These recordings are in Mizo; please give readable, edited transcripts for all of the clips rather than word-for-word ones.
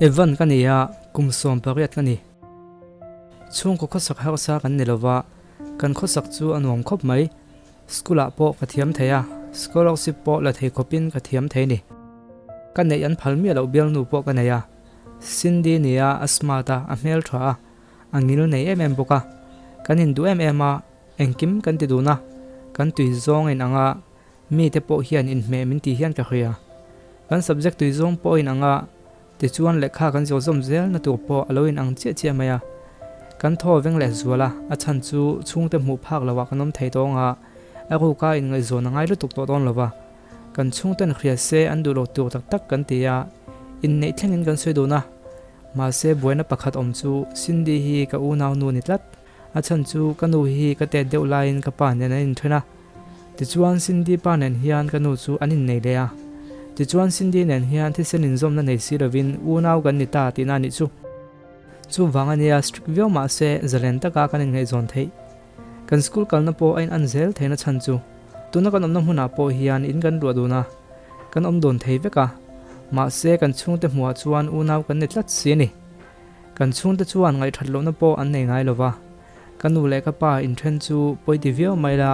Evan ka ni a, kum 18 ka ni. Chhungkaw khawsak harsa kan ni lova, kan khawsak chu a nuam khawp mai. School ah pawh ka thiam thei a, scholarship pawh la thei khawpin ka thiam thei ni. Ka neih an phal miah loh bialnu pawh ka nei a, Cindy nia a smart a, a hmel tha a, a ngil nei em em bawk a. Kan induh em em a, engkim kan ti dun a, kan tui zawng a inang a, mite pawh hian inhmeh min tih hian ka hria. Kan subject tui zawng pawh a inang a, Tichuan lehkha kan zawh zawm zel na tur pawh a lo inang chiah chiah mai a. Kan thaw veng leh zual a, a chhan chu chhungte hmuh phak loh ah kan awm thei tawng a, a ruka inngaihzawn a ngai lutuk tawh dawn lo va. Kan chhungten hria se an duh lo tur tak tak kan ti a, inneih thlengin kan sawi dun a. Mahse buaina pakhat awm chu Cindy hi ka unau nu a ni tlat. A chhan chu ka nu hi ka tet deuh laiin ka pa nen an inthen a. Tichuan Cindy pa nen hian ka nu chu an innei leh a. Tichuan Cindy nen hian thisen inzawmna nei si lovin unau kan ni ta tihna a nih chu. Chuvang a nia strict viau mah se zalen taka kan inngaihzawn theih. Kan school kalna pawh a in an zel theihna chhan chu tuna kan awmna hmunah pawh hian in kan ruah dun a, kan awm dawn thei vek a. Mahse kan chhungte hmuhah chuan unau kan ni tlat si a ni. Kan chhungte chuan ngaihthat lohna pawh an nei ngai lova. Ka nu leh ka pa inthen chu pawi ti viau mai la,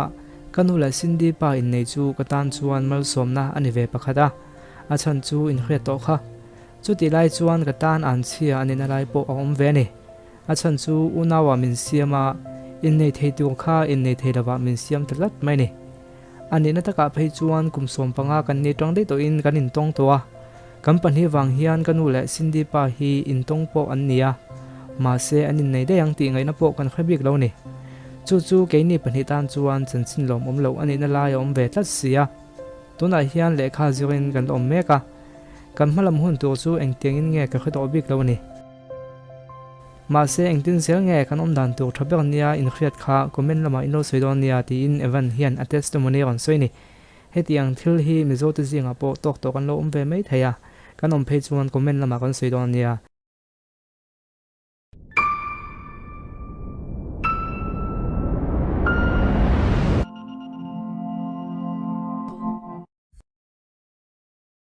ka nu leh Cindy pa innei chu ka tan chuan malsawmna a ni ve pakhat a, a chhan chu inhriat tawh kha. Chutih lai chuan ka tan an chhia a nihna lai pawh a awm ve a ni. A chhan chu unauah min siam a, innei thei tur kha innei thei lovah min siam ta tlat mai a ni. A nihna takah phei chuan kum 15 kan ni tang daih tawhin kan intawng tawh a, kan pahnih vang hian ka nu leh Cindy pa hi intawng pawh an ni a, mahse an innei daih ang tih ngaihna pawh kan hre bik lo a ni. Chu chu keini pahnih tan chuan chanchin lawmawm loh a nihna lai a awm ve tlat si a. Tunah hian lehkha zirin kan la awm mek a, kan hmalam hun tur chu engtiangin nge ka hre tawh bik lo a ni. Mahse, engtin zel nge kan awm dan tur tha ber nia inhriat kha comment lamah in lo sawi dawn nia tiin Evan hian a testimony a rawn sawi a ni. Hetiang thil hi Mizote zingah pawh tawk tawk an lo awm ve mai thei a, kan awm phei chuan comment lamah kan sawi dawn nia.